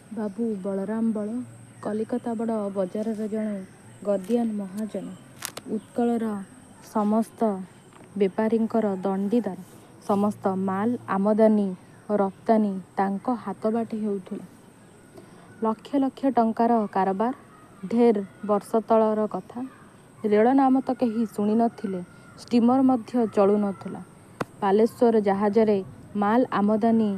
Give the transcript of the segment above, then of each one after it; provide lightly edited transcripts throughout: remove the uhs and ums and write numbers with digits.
ବାବୁ ବଳରାମ ବଳ କଲିକତା ବଡ଼ ବଜାରର ଜଣେ ଗଦିଆନ ମହାଜନ। ଉତ୍କଳର ସମସ୍ତ ବେପାରୀଙ୍କର ଦଣ୍ଡିଦାର। ସମସ୍ତ ମାଲ ଆମଦାନୀ ରପ୍ତାନି ତାଙ୍କ ହାତବାଟେ ହେଉଥିଲା। ଲକ୍ଷ ଲକ୍ଷ ଟଙ୍କାର କାରବାର। ଢେର ବର୍ଷ ତଳର କଥା। ରେଳ ନାମ ତ କେହି ଶୁଣି ନ ଥିଲେ, ଷ୍ଟୀମର ମଧ୍ୟ ଚଳୁ ନ ଥିଲା। ବାଲେଶ୍ୱର ଜାହାଜରେ ମାଲ ଆମଦାନୀ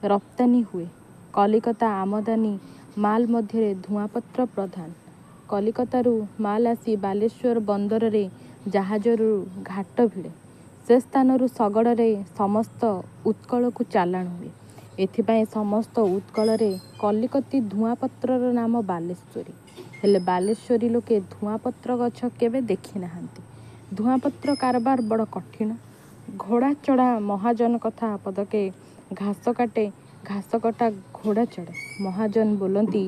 ରପ୍ତାନି ହୁଏ। କଲିକତା ଆମଦାନୀ ମାଲ ମଧ୍ୟରେ ଧୂଆଁପତ୍ର ପ୍ରଧାନ। କଲିକତାରୁ ମାଲ ଆସି ବାଲେଶ୍ୱର ବନ୍ଦରରେ ଜାହାଜରୁ ଘାଟ ଭିଡ଼େ। ସେ ସ୍ଥାନରୁ ଶଗଡ଼ରେ ସମସ୍ତ ଉତ୍କଳକୁ ଚାଲାଣ ହୁଏ। ଏଥିପାଇଁ ସମସ୍ତ ଉତ୍କଳରେ କଲିକତି ଧୂଆଁପତ୍ରର ନାମ ବାଲେଶ୍ୱରୀ। ହେଲେ ବାଲେଶ୍ୱରୀ ଲୋକେ ଧୂଆଁପତ୍ର ଗଛ କେବେ ଦେଖି ନାହାନ୍ତି। ଧୂଆଁପତ୍ର କାରବାର ବଡ଼ କଠିଣ। ଘୋଡ଼ାଚଢ଼ା ମହାଜନ କଥା ପଦକେ ଘାସ କାଟେ, ଘାସକଟା ଘୋଡ଼ା ଚଢ଼େ। ମହାଜନ ବୋଲନ୍ତି,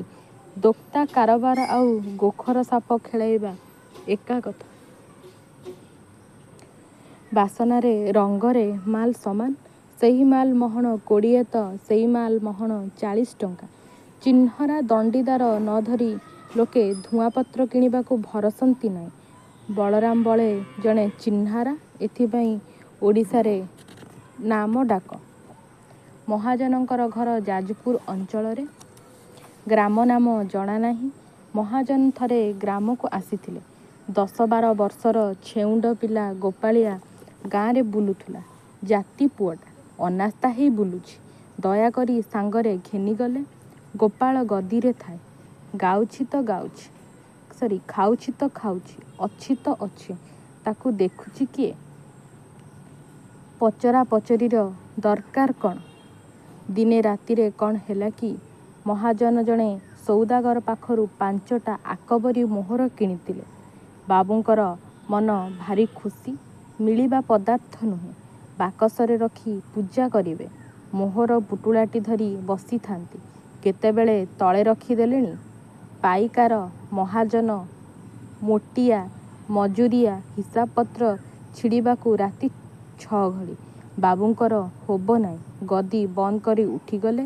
ଦୋକ୍ତା କାରବାର ଆଉ ଗୋଖର ସାପ ଖେଳାଇବା ଏକା କଥା। ବାସନାରେ ରଙ୍ଗରେ ମାଲ ସମାନ। ସେହି ମାଲ ମହଣ 20 ତ ସେଇ ମାଲ ମହଣ 40 ଟଙ୍କା। ଚିହ୍ନରା ଦଣ୍ଡିଦାର ନ ଧରି ଲୋକେ ଧୂଆଁପତ୍ର କିଣିବାକୁ ଭରସନ୍ତି ନାହିଁ। ବଳରାମ ବଳେ ଜଣେ ଚିହ୍ନାରା, ଏଥିପାଇଁ ଓଡ଼ିଶାରେ ନାମଡାକ। ମହାଜନଙ୍କର ଘର ଯାଜପୁର ଅଞ୍ଚଳରେ। ଗ୍ରାମ ନାମ ଜଣା ନାହିଁ। ମହାଜନ ଥରେ ଗ୍ରାମକୁ ଆସିଥିଲେ। 10-12 ବର୍ଷର ଛେଉଣ୍ଡ ପିଲା ଗୋପାଳିଆ ଗାଁରେ ବୁଲୁଥିଲା। ଜାତି ପୁଅଟା, ଅନାସ୍ତା ହେଇ ବୁଲୁଛି। ଦୟାକରି ସାଙ୍ଗରେ ଘେନିଗଲେ। ଗୋପାଳ ଗଦିରେ ଥାଏ। ଗାଉଛି ତ ଖାଉଛି ତ ଖାଉଛି, ଅଛି ତ ଅଛି, ତାକୁ ଦେଖୁଛି କିଏ? ପଚରାପଚରିର ଦରକାର କ'ଣ? ଦିନେ ରାତିରେ କ'ଣ ହେଲା କି, ମହାଜନ ଜଣେ ସଉଦାଗର ପାଖରୁ ପାଞ୍ଚଟା ଆକବରୀ ମୋହର କିଣିଥିଲେ। ବାବୁଙ୍କର ମନ ଭାରି ଖୁସି। ମିଳିବା ପଦାର୍ଥ ନୁହେଁ। ବାକସରେ ରଖି ପୂଜା କରିବେ। ମୋହର ପୁଟୁଳାଟି ଧରି ବସିଥାନ୍ତି, କେତେବେଳେ ତଳେ ରଖି ଦେଲେଣି। ପାଇକାର, ମହାଜନ, ମୋଟିଆ, ମଜୁରିଆ ହିସାବପତ୍ର ଛିଡ଼ିବାକୁ ରାତି ଛଅଘଡ଼ି। ବାବୁଙ୍କର ହୋବ ନାହିଁ। ଗଦି ବନ୍ଦ କରି ଉଠିଗଲେ।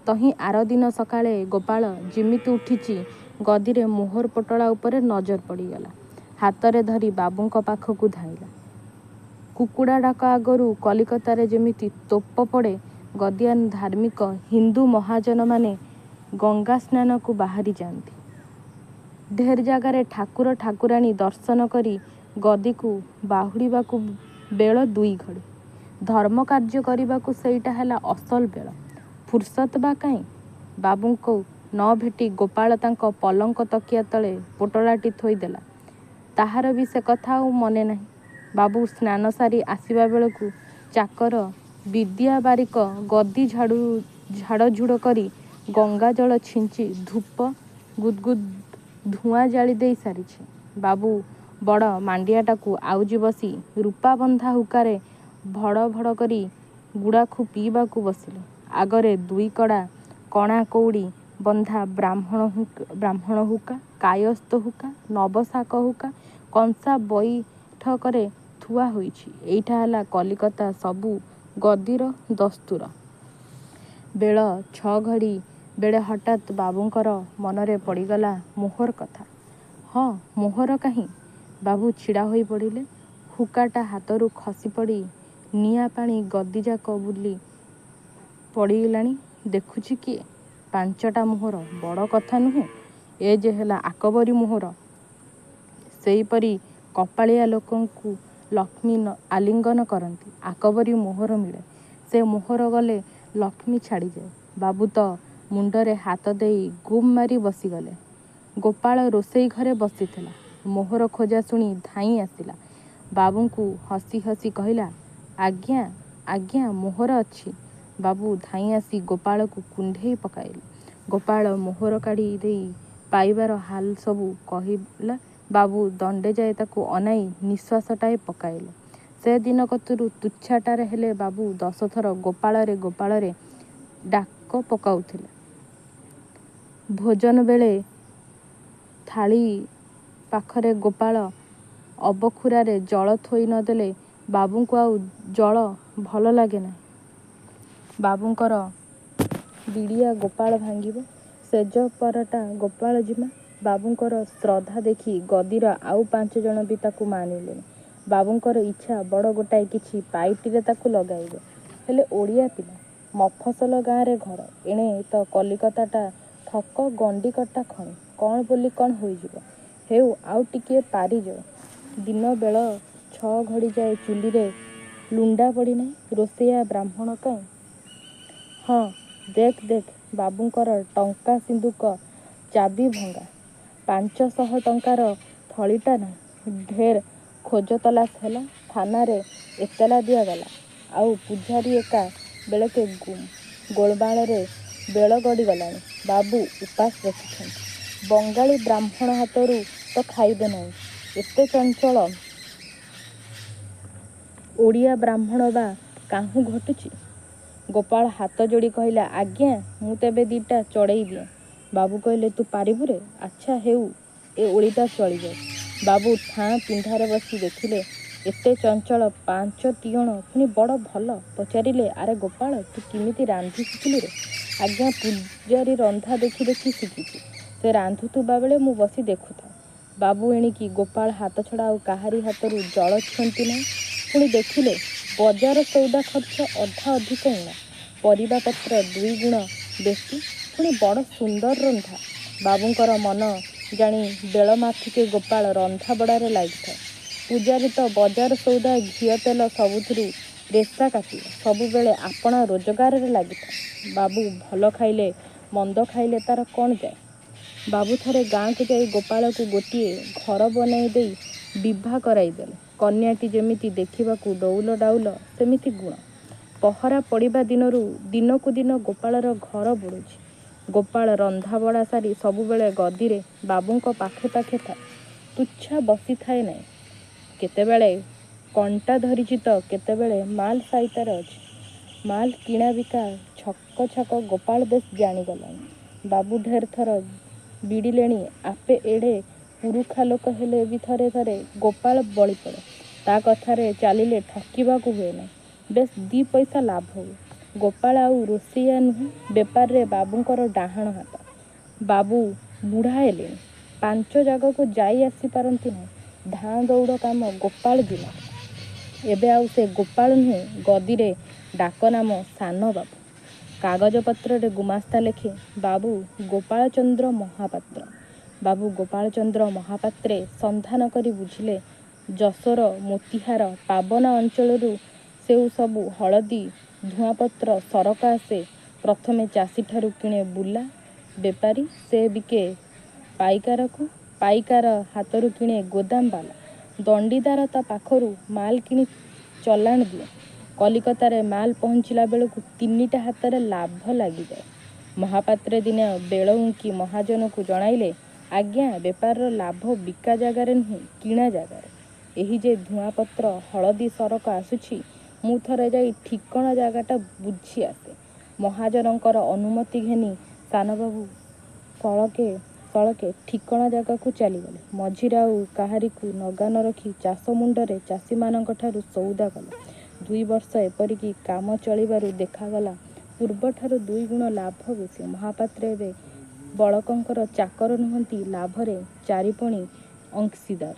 ତହିଁ ଆରଦିନ ସକାଳେ ଗୋପାଳ ଯିମିତି ଉଠିଛି, ଗଦିରେ ମୋହର ପୋଟଳା ଉପରେ ନଜର ପଡ଼ିଗଲା। ହାତରେ ଧରି ବାବୁଙ୍କ ପାଖକୁ ଧାଇଁଲା। କୁକୁଡ଼ା ଡାକ ଆଗରୁ କଲିକତାରେ ଯେମିତି ତୋପ ପଡ଼େ, ଗଦିଆନ ଧାର୍ମିକ ହିନ୍ଦୁ ମହାଜନମାନେ ଗଙ୍ଗାସ୍ନାନକୁ ବାହାରି ଯାଆନ୍ତି। ଢେର ଜାଗାରେ ଠାକୁର ଠାକୁରାଣୀ ଦର୍ଶନ କରି ଗଦିକୁ ବାହୁଡ଼ିବାକୁ ବେଳ ଦୁଇଘଡ଼ି। ଧର୍ମକାର୍ଯ୍ୟ କରିବାକୁ ସେଇଟା ହେଲା ଅସଲ ବେଳ। ଫୁରୁସତ୍ ବା କାହିଁ? ବାବୁଙ୍କୁ ନ ଭେଟି ଗୋପାଳ ତାଙ୍କ ପଲଙ୍କ ତକିଆ ତଳେ ପୋଟଳାଟି ଥୋଇ ଦେଲା। ତାହାର ବି ସେକଥା ଆଉ ମନେ ନାହିଁ। ବାବୁ ସ୍ନାନ ସାରି ଆସିବା ବେଳକୁ ଚାକର ବିଦିଆ ବାରିକ ଗଦି ଝାଡ଼ଝୁଡ଼ କରି ଗଙ୍ଗାଜଳ ଛିଞ୍ଚି ଧୂପ ଗୁଦ୍ଗୁଦ୍ ଧୂଆଁ ଜାଳି ଦେଇ ସାରିଛି। ବାବୁ ବଡ଼ ମାଣ୍ଡିଆଟାକୁ ଆଉଜି ବସି ରୁପାବନ୍ଧା ହୁକାରେ ଭଡ଼ ଭଡ଼ କରି ଗୁଡ଼ାଖୁ ପିଇବାକୁ ବସିଲେ। ଆଗରେ ଦୁଇକଡ଼ା କଣାକଉଡ଼ି ବନ୍ଧା ବ୍ରାହ୍ମଣ ହୁକା, କାୟସ୍ଥ ହୁକା, ନବଶାକ ହୁକା କଂସା ବଇଠକରେ ଥୁଆ ହୋଇଛି। ଏଇଟା ହେଲା କଲିକତା ସବୁ ଗଦିର ଦସ୍ତୁର। ବେଳ ଛଅଘଡ଼ି ବେଳେ ହଠାତ୍ ବାବୁଙ୍କର ମନରେ ପଡ଼ିଗଲା ମୋହର କଥା। ହଁ, ମୋହର କାହିଁ? ବାବୁ ଛିଡ଼ା ହୋଇ ପଡ଼ିଲେ। ହୁକାଟା ହାତରୁ ଖସିପଡ଼ି ନିଆଁପାଣି ଗଦିଯାକ ବୁଲି ପଡ଼ିଲାଣି, ଦେଖୁଛି କିଏ? ପାଞ୍ଚଟା ମୋହର ବଡ଼ କଥା ନୁହେଁ। ଏ ଯେ ହେଲା ଆକବରୀ ମୋହର। ସେଇପରି କପାଳିଆ ଲୋକଙ୍କୁ ଲକ୍ଷ୍ମୀ ଆଲିଙ୍ଗନ କରନ୍ତି, ଆକବରୀ ମୋହର ମିଳେ। ସେ ମୋହର ଗଲେ ଲକ୍ଷ୍ମୀ ଛାଡ଼ିଯାଏ। ବାବୁ ତ ମୁଣ୍ଡରେ ହାତ ଦେଇ ଗୁମ୍ ମାରି ବସିଗଲେ। ଗୋପାଳ ରୋଷେଇ ଘରେ ବସିଥିଲା। ମୋହର ଖୋଜା ଶୁଣି ଧାଇଁ ଆସିଲା। ବାବୁଙ୍କୁ ହସି ହସି କହିଲା, ଆଜ୍ଞା, ଆଜ୍ଞା, ମୋହର ଅଛି। ବାବୁ ଧାଇଁ ଆସି ଗୋପାଳକୁ କୁଣ୍ଢେଇ ପକାଇଲେ। ଗୋପାଳ ମୋହର କାଢ଼ି ଦେଇ ପାଇବାର ହାଲ ସବୁ କହିଲା। ବାବୁ ଦଣ୍ଡେଯାଏ ତାକୁ ଅନାଇ ନିଃଶ୍ୱାସଟାଏ ପକାଇଲେ। ସେ ଦିନ କତିରୁ ତୁଚ୍ଛାଟାରେ ହେଲେ ବାବୁ ଦଶଥର ଗୋପାଳରେ ଗୋପାଳରେ ଡାକ ପକାଉଥିଲେ। ଭୋଜନ ବେଳେ ଥାଳି ପାଖରେ ଗୋପାଳ ଅବଖୁରାରେ ଜଳ ଥୋଇ ନ ଦେଲେ ବାବୁଙ୍କୁ ଆଉ ଜଳ ଭଲ ଲାଗେ ନାହିଁ। ବାବୁଙ୍କର ବିଡ଼ିଆ ଗୋପାଳ ଭାଙ୍ଗିବ। ଶେଯ ପରଟା ଗୋପାଳ ଜିମା। ବାବୁଙ୍କର ଶ୍ରଦ୍ଧା ଦେଖି ଗଦିର ଆଉ ପାଞ୍ଚଜଣ ବି ତାକୁ ମାନିଲେଣି। ବାବୁଙ୍କର ଇଚ୍ଛା, ବଡ଼ ଗୋଟାଏ କିଛି ପାଇଟିରେ ତାକୁ ଲଗାଇବେ। ହେଲେ ଓଡ଼ିଆ ପିଲା। ମଫସଲ ଗାଁରେ ଘର। ଏଣେ ତ କଲିକତାଟା ଠକ ଗଣ୍ଡିକଟା ଖଣି। କ'ଣ ବୋଲି କ'ଣ ହୋଇଯିବ। ହେଉ, ଆଉ ଟିକିଏ ପାରିଯାଉ। ଦିନ ବେଳ ଛ'ଘଡ଼ିଯାଏ ଚୁଲିରେ ଲୁଣ୍ଡା ପଡ଼ି ନାହିଁ। ରୋଷେଇଆ ବାହ୍ମୁଣ କାହିଁ? ହଁ, ଦେଖ ଦେଖ, ବାବୁଙ୍କର ଟଙ୍କା ସିନ୍ଦୁକ ଚାବି ଭଙ୍ଗା। 500 ଟଙ୍କାର ଥଳିଟା ନାହିଁ। ଢେର ଖୋଜ ତଲାସ ହେଲା। ଥାନାରେ ଏତଲା ଦିଆଗଲା। ଆଉ ପୁଝାରୀ ଏକା ବେଳକେ ଗୁମ୍। ଗୋଳମାଳରେ ବେଳ ଗଡ଼ି ଗଲାଣି। ବାବୁ ଉପାସ ବସିଛନ୍ତି। ବଙ୍ଗାଳି ବ୍ରାହ୍ମଣ ହାତରୁ ତ ଖାଇବେ ନାହିଁ। ଏତେ ଚଞ୍ଚଳ ଓଡ଼ିଆ ବ୍ରାହ୍ମଣ ବା କାହୁଁ ଘଟୁଛି? ଗୋପାଳ ହାତ ଯୋଡ଼ି କହିଲା, ଆଜ୍ଞା, ମୁଁ ତେବେ ଦି'ଟା ଚଡ଼େଇ ଦିଏଁ। ବାବୁ କହିଲେ, ତୁ ପାରିବୁରେ? ଆଚ୍ଛା ହେଉ, ଏ ଓଳିଟା ଚଳିଯାଉ। ବାବୁ ଠାଁ ପିଣ୍ଡାରେ ବସି ଦେଖିଲେ, ଏତେ ଚଞ୍ଚଳ ପାଞ୍ଚତିଅଣ, ପୁଣି ବଡ଼ ଭଲ। ପଚାରିଲେ, ଆରେ ଗୋପାଳ, ତୁ କିମିତି ରାନ୍ଧି ଶିଖିଲୁରେ? ଆଜ୍ଞା, ପୂଜାରୀ ରନ୍ଧା ଦେଖି ଦେଖି ଶିଖିଛି। ସେ ରାନ୍ଧୁଥିବାବେଳେ ମୁଁ ବସି ଦେଖୁଥାଏ। ବାବୁ ଏଣିକି ଗୋପାଳ ହାତଛଡ଼ା ଆଉ କାହାରି ହାତରୁ ଜଳ ଛୁଅନ୍ତି ନାହିଁ। ପୁଣି ଦେଖିଲେ, ବଜାର ସଉଦା ଖର୍ଚ୍ଚ ଅଧା ଅଧିକ ଊଣା। ପରିବାପତ୍ର ଦୁଇଗୁଣ ବେଶି। ପୁଣି ବଡ଼ ସୁନ୍ଦର ରନ୍ଧା। ବାବୁଙ୍କର ମନ ଜାଣି ବେଳ ମାଫିକେ ଗୋପାଳ ରନ୍ଧାବଢ଼ାରେ ଲାଗିଥାଏ। ପୂଜାରୀ ତ ବଜାର ସଉଦା ଘିଅ ତେଲ ସବୁଥିରୁ ରେଶା କାଟିବ। ସବୁବେଳେ ଆପଣା ରୋଜଗାରରେ ଲାଗିଥାଏ। ବାବୁ ଭଲ ଖାଇଲେ ମନ୍ଦ ଖାଇଲେ ତା'ର କ'ଣ ଯାଏ? ବାବୁ ଥରେ ଗାଁକୁ ଯାଇ ଗୋପାଳକୁ ଗୋଟିଏ ଘର ବନାଇ ଦେଇ ବିଭା କରାଇ ଦେଲେ। କନ୍ୟାଟି ଯେମିତି ଦେଖିବାକୁ ଡଉଲ ଡାଉଲ, ସେମିତି ଗୁଣ। ପହରା ପଡ଼ିବା ଦିନରୁ ଦିନକୁ ଦିନ ଗୋପାଳର ଘର ବଢ଼ୁଛି। ଗୋପାଳ ରନ୍ଧାବଢ଼ା ସାରି ସବୁବେଳେ ଗଦିରେ ବାବୁଙ୍କ ପାଖେ ପାଖେ ଥାଏ। ତୁଚ୍ଛା ବସିଥାଏ ନାହିଁ। କେତେବେଳେ କଣ୍ଟା ଧରିଛି ତ କେତେବେଳେ ମାଲ ସାଇତାରେ ଅଛି। ମାଲ କିଣା ବିକା ଛକଛାକ ଗୋପାଳ ବେଶ୍ ଜାଣିଗଲାଣି। ବାବୁ ଢେର ଥର ବିଡ଼ିଲେଣି। ଆପେ ଏଡ଼େ ପୁରୁଖା ଲୋକ ହେଲେ ବି ଥରେ ଥରେ ଗୋପାଳ ବଳିପଡ଼େ। ତା' କଥାରେ ଚାଲିଲେ ଠକିବାକୁ ହୁଏ ନାହିଁ। ବେଶ୍ ଦି'ପଇସା ଲାଭ ହୁଏ। ଗୋପାଳ ଆଉ ରୋଷେଇଆ ନୁହେଁ, ବେପାରରେ ବାବୁଙ୍କର ଡାହାଣ ହାତ। ବାବୁ ବୁଢ଼ା ହେଲେଣି। ପାଞ୍ଚ ଜାଗାକୁ ଯାଇ ଆସି ପାରନ୍ତି ନାହିଁ। ଧାଁ ଦଉଡ଼ କାମ ଗୋପାଳ ଜିମାରେ। ଏବେ ଆଉ ସେ ଗୋପାଳ ନୁହେଁ, ଗଦିରେ ଡାକନାମ ସାନବାବୁ। କାଗଜପତ୍ରରେ ଗୁମାସ୍ତା ଲେଖେ, ବାବୁ ଗୋପାଳଚନ୍ଦ୍ର ମହାପାତ୍ର। ବାବୁ ଗୋପାଳଚନ୍ଦ୍ର ମହାପାତ୍ରେ ସନ୍ଧାନ କରି ବୁଝିଲେ, ଯଶୋର, ମୋତିହାର, ପାବନା ଅଞ୍ଚଳରୁ ସେଉ ସବୁ ହଳଦୀ, ଧୂଆଁପତ୍ର, ସରକ ଆସେ, ପ୍ରଥମେ ଚାଷୀଠାରୁ କିଣେ ବୁଲା ବେପାରୀ, ସେ ବିକେ ପାଇକାରକୁ, ପାଇକାର ହାତରୁ କିଣେ ଗୋଦାମବାଲା, ଦଣ୍ଡିଦାର ତା' ପାଖରୁ ମାଲ କିଣି ଚଲାଣ ଦିଏ। କଲିକତାରେ ମାଲ ପହୁଞ୍ଚିଲା ବେଳକୁ ତିନିଟା ହାତରେ ଲାଭ ଲାଗିଯାଏ। ମହାପାତ୍ରେ ଦିନେ ବେଳ ଉଙ୍କି ମହାଜନକୁ ଜଣାଇଲେ, ଆଜ୍ଞା, ବେପାରର ଲାଭ ବିକା ଜାଗାରେ ନୁହେଁ, କିଣା ଜାଗାରେ। ଏହି ଯେ ଧୂଆଁପତ୍ର, ହଳଦୀ, ସରକ ଆସୁଛି, ମୁଁ ଥରେ ଯାଇ ଠିକଣା ଜାଗାଟା ବୁଝି ଆସେ। ମହାଜନଙ୍କର ଅନୁମତି ଘେନି ସାନବାବୁ ସଳଖେ ସଳଖେ ଠିକଣା ଜାଗାକୁ ଚାଲିଗଲେ। ମଝିରେ ଆଉ କାହାରିକୁ ନଗା ନ ରଖି ଚାଷମୁଣ୍ଡରେ ଚାଷୀମାନଙ୍କଠାରୁ ସଉଦା କଲେ। ଦୁଇବର୍ଷ ଏପରିକି କାମ ଚଳିବାରୁ ଦେଖାଗଲା, ପୂର୍ବଠାରୁ ଦୁଇଗୁଣ ଲାଭ ବେଶି। ମହାପାତ୍ରେ ଏବେ ବଳକଙ୍କର ଚାକର ନୁହନ୍ତି, ଲାଭରେ ଚାରିପଣି ଅଂଶୀଦାର।